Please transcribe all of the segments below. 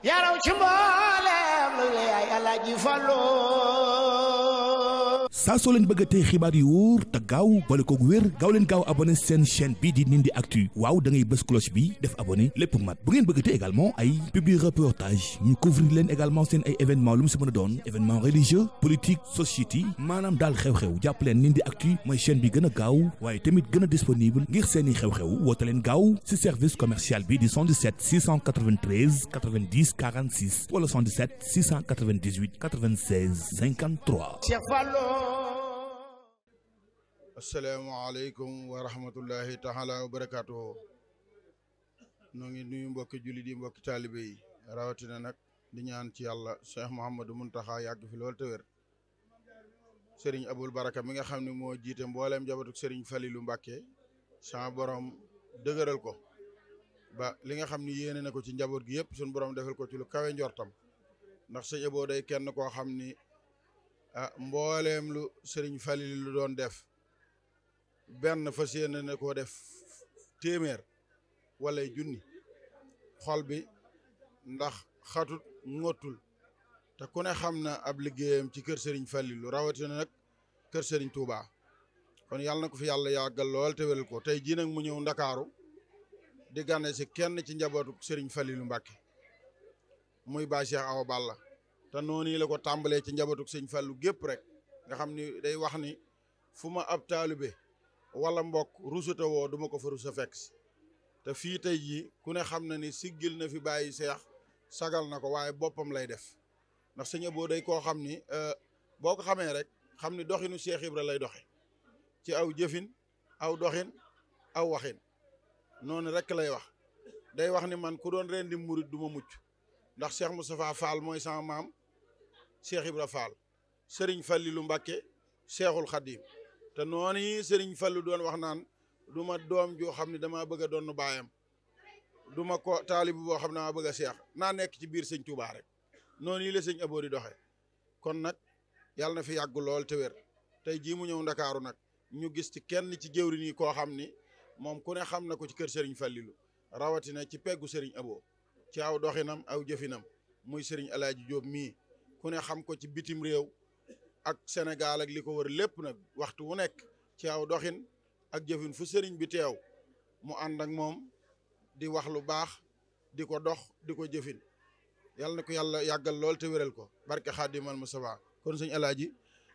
yaraw ci mboolem lu yaay Alaaji Fallu saa soo leen bëgg a tey xibaar yu wóor te gaaw boole koog wér gaaw leen gaaw abonné seen chaîne bii di Ndindy Actu waaw da ngay bës cloche bi def abonné lépp mat bu ngeen bëgg a tey également ay publi reportage ñu couvrir leen également seen ay événement lu mu si mën a doon événement religieux politique société maanaam daal xew-xew jàpp leen Ndindy Actu mooy chaîne bi gën a gaaw waaye tamit gën a disponible ngir seeni xew-xew woote leen gaaw si service commercial bi di 77 693 90 46 wala 77 698 96 53. Cheikh Fallu. asalaamaaleykum wa rahmatullahi taala wa barakaatuhu noo ngi nuyu mbokki jullit yi mbokki taalibe yi rawatina nag di ñaan ci yàlla Cheikh Mouhamadou Mountakha yàgg fi lool te wér Serigne Aboul Baraka mi nga xam ne moo jiite mbooleem jabatuk Serigne Falilou Mbacké sama borom dëgëral ko ba li nga xam ne yéene na ko ci njaboot gi yëpp suñu borom defal ko ci lu kawe njortam ndax sëñ Abo day kenn koo xam ni mbooleem lu Serigne Falilou lu doon def benn fas yéene ne koo def téeméer wala junni xol bi ndax xatut ngottul te ku ne xam na ab liggéeyam ci kër Serigne Fallilou rawatina nag kër Serigne Touba kon yàlla na ko fi yàlla yàggal lool te wéral ko tey jii nag mu ñëw Ndakaaru di gane si kenn ci njabootu Serigne Fallilou Mbacké muy Baay Cheikh Awa Balla te noonu la ko tàmbalee ci njabootu Serigne Fallou gépp rek nga xam ni day wax ni fu ma ab taalibe wala mbokk rusuta woo duma ko fa rusa fekk si te fii tey jii ku ne xam na ni siggil na fi bàyyi seex sagal na ko waaye boppam lay def ndax sëñ Abo day koo xam ni boo ko xamee rek xam ni doxinu Cheikh Ibra lay doxe ci aw jëfin aw doxin aw waxin noonu rek lay wax day wax ni man ku doon rendi murit du ma mucc ndax Cheikh Moustapha Fall mooy sama maam Cheikh Ibra Fall Serigne Fallilou Mbacké Cheikhul Khadim te noonu yi Serigne Fallou doon wax naan du ma doom joo xam ne damaa bëgg a doon baayam du ma ko taalibu boo xam ne damaa bëgg a seex naa nekk ci biir sëñ Touba rek noonu yi la sëñ Abo di doxee kon nag yàlla na fi yàgg lool te wér tey jii mu ñëw Ndakaaru nag ñu gis ci kenn ci jëwriñ yi koo xam ni moom ku ne xam na ko ci kër Serigne Fallilou rawatina ci peggu Serigne Abo ci aw doxinam aw jëfinam muy Serigne El Hadji Diop mii ku ne xam ko ci bitim réew. ak Sénégal ak li ko wër lépp nag waxtu wu nekk ci aw doxin ak jëfin fu sëriñ bi teew mu ànd ak moom di wax lu baax di ko dox di ko jëfin yàlla na ko yàlla yàggal lool te wéral ko barke Xaadimal Mustafa kon sëñ El Hadji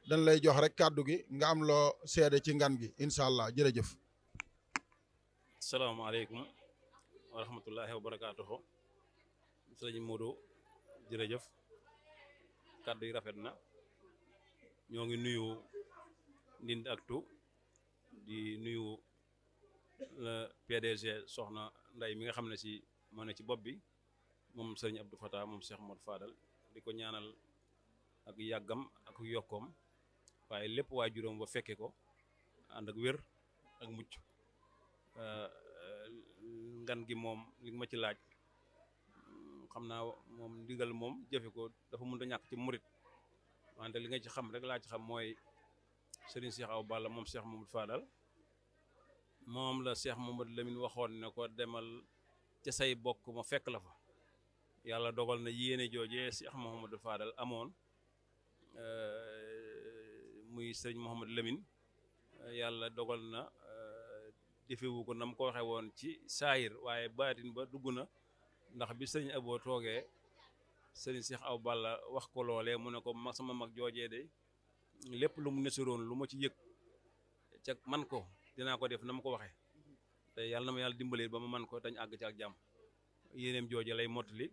dañ lay jox rek kàddu gi nga am loo seede ci ngan gi incha allah jërëjëf. asalaamaaleykum wa rahmatullahi wa barakaatuhu sëñ Modou jërëjëf kàddu yi rafet na. ñoo ngi nuyu Ndindy Actu di nuyu le PDG soxna Nday mi nga xam ne si moo ne ci bopp bi moom sëriñ Abdou Fatah moom Cheikh Modou Fadal di ko ñaanal ak yàggam ak yokkoom waaye lépp waa juróom ba fekke ko ànd ak wér ak mucc ngan gi moom li ma ci laaj xam naa moom ndigal moom jëfe ko dafa mënut a ñàkk ci murit wante li nga ci xam rek laa ci xam mooy Serigne Cheikh Awa Balla moom Cheikh Mamadou Fadal moom la Cheikh Mamadou Lamine waxoon ne ko demal ca say bokk ma fekk la fa yàlla dogal na yéene joojee Cheikh Mamadou Fadal amoon muy Serigne Mamadou Lamine yàlla dogal na defewu ko nam ko waxee woon ci saayir waaye baatin ba dugg na ndax bi Serigne Abo toogee Serigne Cheikh Awa Balla wax ko loolee mu ne ko sama mag joojee de lépp lu mu nesuroon lu ma ci yëg ca man ko dinaa ko def na ma ko waxee te yàlla na ma yàlla dimbalee ba ma man ko dañ àgg ci ak jàmm yéeneem joojee lay mottali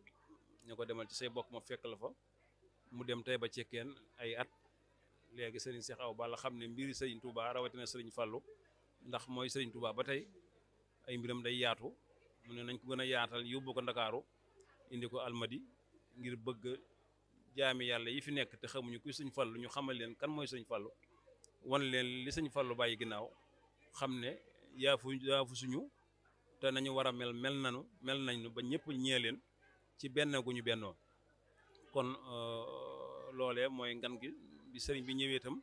ñu ko demal ci say bokk ma fekk la fa mu dem tey ba cekkeen ay at léegi Serigne Cheikh Awa Balla xam ne mbiri Serigne Touba rawatina Serigne Fallou ndax mooy Serigne Touba ba tey ay mbiram day yaatu mu ne nañ ko gën a yaatal yóbbu ko Ndakaaru indi ko Almadi ngir bëgg jaami yàlla yi fi nekk te xamuñu kuy sëñ Fallu ñu xamal leen kan mooy sëñ Fallu wan leen li sëñ Fallu bàyyi ginnaaw xam ne yaafu suñu te nañu war a mel nañu ba ñëpp ñee leen ci benn gu ñu bennoo kon loolee mooy ngan gi bi sëriñ bi ñëwee itam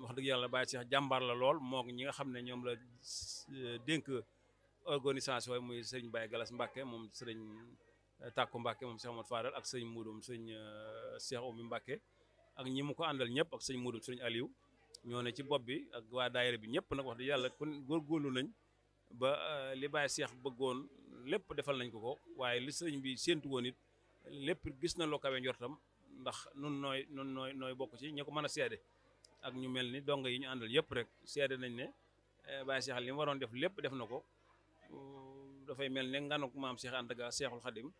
wax dëgg yàlla Baye Cheikh jàmbaar la lool moo ñi nga xam ne ñoom la dénk organisation muy sëriñ Baye Galas Mbacké moom sëriñ Tàkku Mbàkke moom Cheikh Amadou Fadal ak sëñ Muudum sëñ Cheikh Oumy Mbàkke ak ñi mu ko àndal ñëpp ak sëñ Muudum sëñ Aliou ñoo ne ci bopp bi ak waa daayira bi ñëpp nag wax dëgg yàlla kon góorgóorlu nañ ba li Baye Cheikh bëggoon lépp defal nañ ko waaye li sëñ bi séentu woon it lépp gis na loo kawe njortam ndax nun nooy bokk ci ñi ko mën a seede ak ñu mel ni donga yi ñu àndal yëpp rek seede nañ ne Baye Cheikh li mu waroon def lépp def na ko dafay mel ne nganuk maam Cheikh Anta Ga Cheikhul Khadim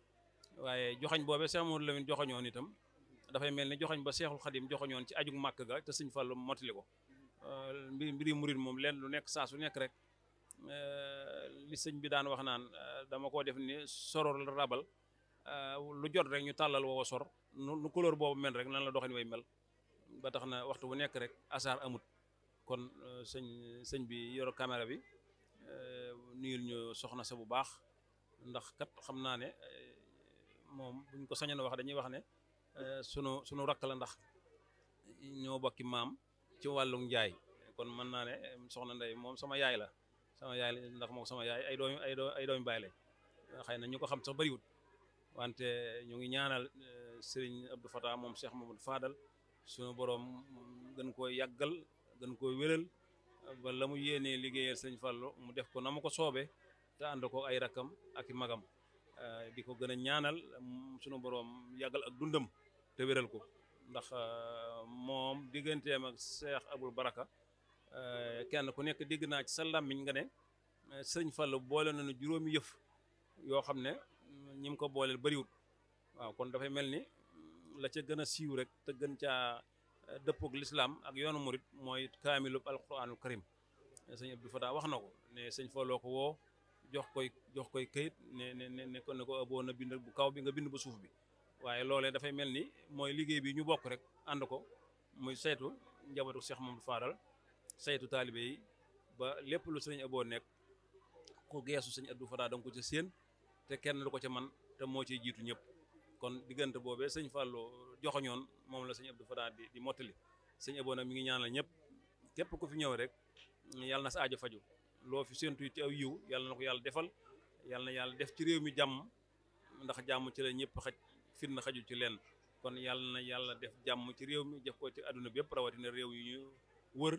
waaye joxañ boobee Cheikh Mouhamadou Lamine joxañoon itam dafay mel ne joxañ ba Cheikhul Khadim joxañoon ci ajug màkk ga te sëñ Fallu motali ko mbiri murid moom leen lu nekk saa su nekk rek li sëñ bi daan wax naan dama koo def ni soror la rabal lu jot rek ñu tàllal woo sor nu couleur boobu mel rek nan la doxin way mel ba tax na waxtu bu nekk rek asaar amut kon sëñ bi yor caméra bi nuyul ñu soxna sa bu baax ndax kat xam naa ne moom buñ ko sañoon wax dañuy wax ne sunu rakk la ndax ñoo bokki maam ci wàllu njaay kon mën naa ne soxna Ndey moom sama yaay la ndax moom sama yaay ay doomi baay lañ xëy na ñu ko xam sax bariwut wante ñu ngi ñaanal Serigne Abdou Fatah moom Cheikh Mamadou Fadal sunu borom gën koo yàggal gën koo wéral ba la mu yéenee liggéeyal Sëñ Fallu mu def ko na mu ko soobee te ànd ko ay rakkam ak i magam di ko gën a ñaanal sunu borom yàggal ak dundam te wéral ko ndax moom digganteem ak Cheikh Aboul Baraka kenn ku nekk dégg naa ci sa làmmiñ nga ne Sëñ Fallu boole nañu juróomi yëf yoo xam ne ñi mu ko booleel bariwut waaw kon dafay mel ni la ca gën a siiw rek te gën caa dëppook lislaam ak yoonu murit mooy kaamilub alquranul karim sëñ Abdou Fatah wax na ko ne sëñ Falloo ko woo jox koy kayit ne ko aboo na bind bu kaw bi nga bind bu suuf bi waaye loolee dafay mel ni mooy liggéey bi ñu bokk rek ànd ko muy saytu njabootu Cheikh Mamadou Fadal saytu taalibe yi ba lépp lu sëñ aboo nekk ko geesu sëñ Abdou Fatah danga ko ca séen te kenn du ko ca man te moo ciy jiitu ñëpp kon diggante boobee sëñ Fallou joxoñoon moom la sëñ Abdou Fatah di mottali sëñ aboo nag mi ngi ñaanal ñëpp képp ku fi ñëw rek yàlla na sa aajo faju loo fi séentu ci aw yiw yàlla na ko yàlla defal yàlla na yàlla def ci réew mi jàmm ndax jàmm ci la ñëpp xaj fitna xaju ci leen kon yàlla na yàlla def jàmm ci réew mi def ko ci àdduna bi yëpp rawatina réew yi ñu wër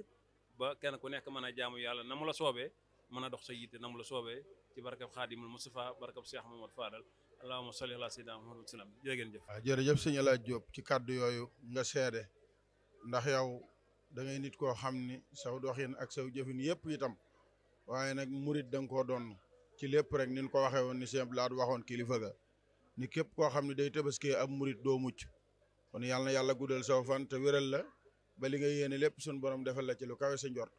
ba kenn ku nekk mën a jaamu yàlla na mu la soobee mën a dox sa yitte na mu la soobee ci barkab Xaadimul Mustafa barkab Cheikh Mamadou Fadal allahumma salli ala sayyidina Muhammad sallam jërë ngeen jëf. waaw jërëjëf sëñ El Hadj Diop ci kàddu yooyu nga seede ndax yow da ngay nit koo xam ni saw doxin ak saw jëfin yëpp itam waaye nag murit da nga koo doon ci lépp rek ni ñu ko waxee woon ni sëñ Abdou Lahad waxoon kilifa ga ni képp koo xam ne day tabaskee ab murit doo mucc kon yàlla na yàlla guddal saw fan te wéral la ba li nga yéene lépp suñu borom defal la ci lu kawe sa njort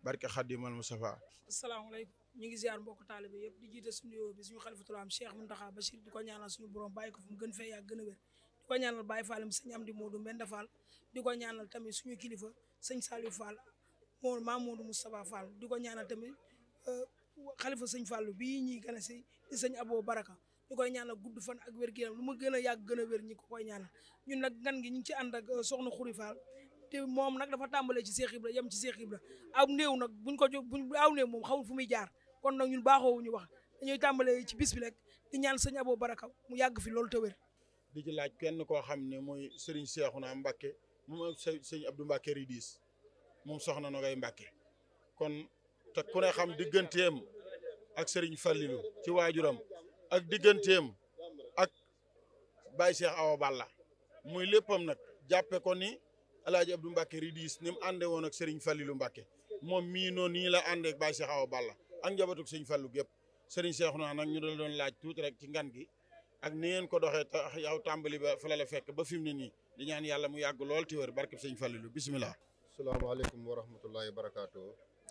barke Xaadimal Mustafa. asalaamaaleykum ñu ngi ziar mbokk taalibe yëpp di jiite suñu yoo bi suñu xalifatul am Cheikh Mountakha Bachir di ko ñaanal suñu borom bàyyi ko fu mu gën fee yàgg gën a wér di ko ñaanal Baye Fallam sëñ Amdi Modou Mbenda Fall di ko ñaanal tamit suñu kilifa sëñ Saliou Fall Mamadou Moustapha Fall di ko ñaanal tamit xalifa sëñ Fallu bii ñuy gën a si di sëñ Abo Baraka ñu koy ñaanal gudd fan ak wér gu yaram lu ma gën a yàgg gën a wér ñi ko koy ñaanal ñun nag gan gi ñu ngi ci ànd ak soxna Xuri Fall te moom nag dafa tàmbalee ci Cheikh Ibra yem ci Cheikh Ibra aw néew nag buñ aw néew moom xamul fu muy jaar kon nag ñun baaxoowuñu wax dañuy tàmbalee ci bis bi rek di ñaan sëñ Abo Baraka mu yàgg fi loolu te wér. di ci laaj kenn koo xam ne mooy Serigne Cheikhouna Mbacké moom sëñ Abdou Mbacké Ridis moom soxna Nogay Mbacké kon te ku ne xam digganteem ak Serigne Fallilou ci waajuram ak digganteem ak Baye Cheikh Awa Balla muy léppam nag jàppe ko ni El Hadj Abdou Mbacké Ridis ni mu àndee woon ak Serigne Fallilou Mbacké moom mii noonu nii la àndee ak Baye Cheikh Awa Balla ak njabootu sëñ Fallou gépp Serigne Cheikhouna nag ñu doon laaj tuuti rek ci ngan gi ak ni ngeen ko doxee tax yow tàmbali ba fa la fekk ba fi mu ne nii di ñaan yàlla mu yàgg lool ci wér barke sëñ Fallilou bisimilah. salaamaaleykum wa rahmatullahi wa barakaatu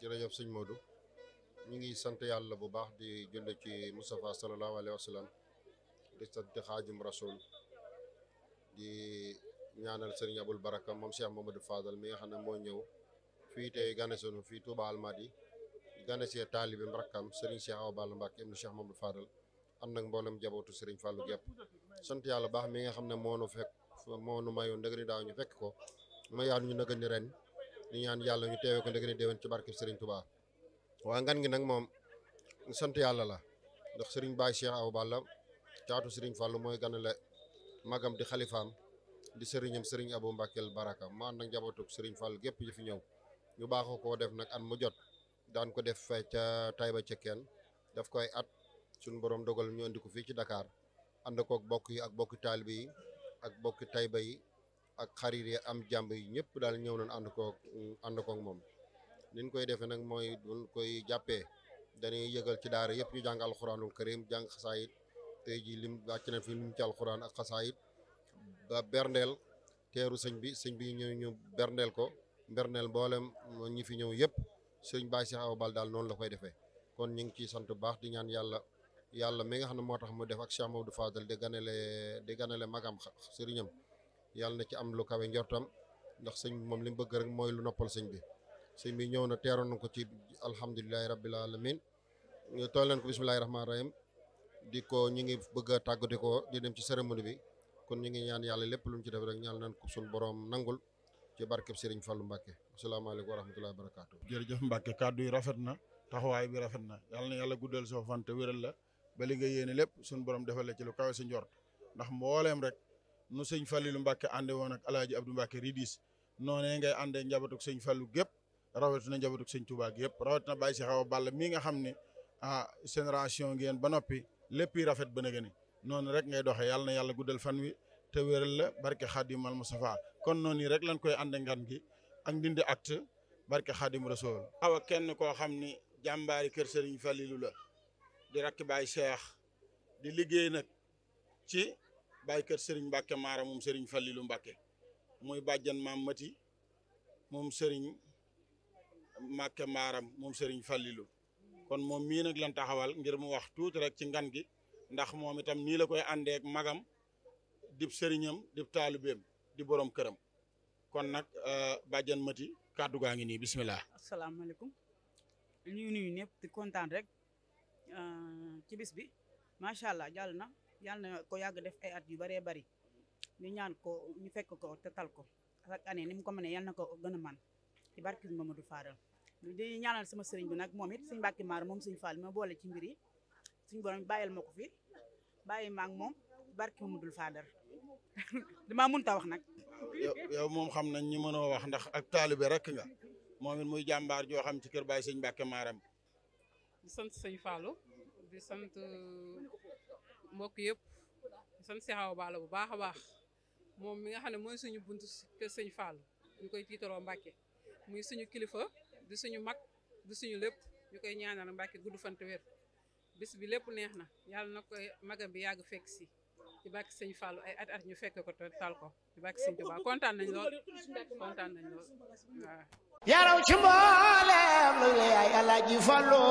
jërëjëf sëñ Modou ñu ngi sant yàlla bu baax di julli ci Moustapha sallallahu alayhi wa sallam di sant Xaadim Rasul di ñaanal Serigne Aboul Baraka moom Cheikh Mamadou Fadal mi nga xam ne moo ñëw fii tey ganesonu fii Touba Almadi ganesee taalibim rakkam Serigne Cheikh Awa Balla Mbacké ibnu Cheikh Mamadou Fadal am nag mboolem jabootu Serigne Fallou gépp sant yàlla baax mi nga xam ne moo nu mayoon ndëgëni daaw ñu fekk ko mayaat ñu nëgëni ren ñu ñaan yàlla ñu teewee ko ndëgëni déwén ci barke Serigne Touba waa ngan gi nag moom sant yàlla la ndax Serigne Baye Cheikh Awa Balla caatu Serigne Fallou mooy ganale magam di xalifaam di sëriñam Serigne Abou Mbakel Baraka mu ànd ak njabootug Serigne Fallou gépp ji fi ñëw ñu baaxoo koo def nag at mu jot daan ko def ca Taïba Cekkeen daf koy at suñu borom dogal ñu andi ko fii ci Dakar ànd koog bokk yi ak bokki taalibe yi ak bokki Taïba yi ak xarit yi am jàmb yi ñëpp daal ñëw nañ ànd koog moom niñ koy defee nag mooy duñ koy jàppee dañuy yëgal ci daara yëpp ñu jàng alxuraanul karim jàng xasaayit tey ji lim wàcc na fi lim ci alxuraan ak xasaayit ba berndeel teeru sëñ bi ñëw ñu berndeel ko berndeel mboolem ñi fi ñëw yëpp sëñ Baye Cheikh Awa Bal daal noonu la koy defee kon ñu ngi ciy sant bu baax di ñaan yàlla mi nga xam ne moo tax mu def ak Cheikh Mamadou Fadal di ganale magam sëriñam yàlla na ci am lu kawe njortam ndax sëñ bi moom li mu bëgg rek mooy lu noppal sëñ bi ñëw na teeroon na ko ci alhamdulilahi rabbil alamin ñu toll leen ko bismillahi rahmaani rahim ñu ngi bëgg a tàggati ko di dem ci cérémonie bi kon ñu ngi ñaan yàlla lépp lu mu ci def rek ñaan nañ ko suñu borom nangul ci barkeb Serigne Fallou Mbacke asalaamaaleykum wa rahmatullahi wa barakaatu. jërëjëf Mbacke kàddu yi rafet na taxawaay bi rafet na yàlla na yàlla guddal soo fan te wéral la ba li nga yéene lépp suñu borom defal la ci lu kawe sa njort ndax mbooleem rek nu sëñ Fallilou Mbacke ànde woon ak Alaaji Abdou Mbacke Ridis noonee ngay àndee njabootug sëñ Fallou gépp rawatina njabootug sëñ Touba gi yëpp rawatina Baye Cheikh Awa Balla mii nga xam ne génération ngeen ba noppi lépp yi rafet ba nëgëni noonu rek ngay doxee yàlla na yàlla guddal fan wi te wéral la barke Xaadimal Mustafa kon noonu yi rek lañ koy ànde ngan gi ak Ndindy Actu barke Xaadim Rasul awa kenn koo xam ni jàmbaari kër Serigne Fallilou la di rakki Baye Cheikh di liggéey nag ci Baye kër Serigne Mbacke Mara moom Serigne Fallilou Mbacke muy bàjjan maam Mati moom Serigne Mbacke Mara moom Serigne Fallilou kon moom mii nag lan taxawal ngir mu wax tuuti rek ci ngan gi ndax moom itam nii la koy àndeek magam dib sëriñam dib taalibeem di borom këram kon nag bàjjan Mati kàddu gaa ngi nii bismillah. asalaamaaleykum ñu nuyu ñëpp di kontaan rek ci bis bi macha allah jàll na yàlla na ko yàgg def ay at yu bëree bëri ñu ñaan ko ñu fekk ko te tal ko chaque année ni mu ko mënee yàlla na ko gën a man ci barke Mamadou Fadal di ñaanal sama sëriñ bi nag moom it suñ Mbàkke Mara moom suñ Fall ma boole ci mbir yi suñ borom bàyyil ma ko fi bàyyi ma ak moom barke Mamadou Fadal damaa mënut a wax nag. yow moom xam nañ ñi mënoo wax ndax ak taalibe rek nga moom it muy jàmbaar joo xam ci kër Baye sëñ Mbàkke Mara. di sant sëñ Fallou di sant mbokk yëpp di sant Cheikh Awa Balla bu baax a baax moom mi nga xam ne mooy suñu buntu kër sëñ Fallou ñu koy tiitaroo Mbàkke muy suñu kilifa di suñu mag di suñu lépp ñu koy ñaanal Mbàkke gudd fan te wér bis bi lépp neex na yàlla na koy magam bi yàgg fekk si ci bàkki sëñ Fallou ay at ñu fekk ko te tal ko ci bàkki sëñ Touba kontaan nañ lool waaw. yaraw ci mboolem lu yaay Alaaji Fallu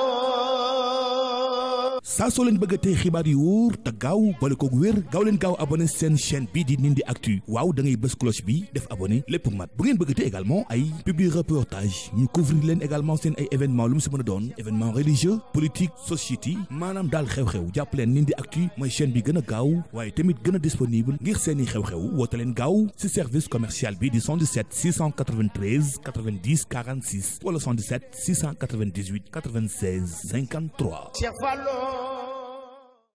saa soo leen bëgg a tey xibaar yu wóor te gaaw boole koog wér gaaw leen gaaw abonné seen chaîne bii di Ndindy Actu waaw da ngay bës cloche bi def abonné lépp mat bu ngeen bëgg a tey également ay publi reportage ñu couvrir leen également seen ay événement lu mu si mën a doon événement religieux politique société maanaam daal xew-xew jàpp leen Ndindy Actu mooy chaîne bi gën a gaaw waaye tamit gën a disponible ngir seeni xew-xew woote leen gaaw si service commercial bi di 77 693 90 46 wala 77 698 96 53. Cheikh Fallu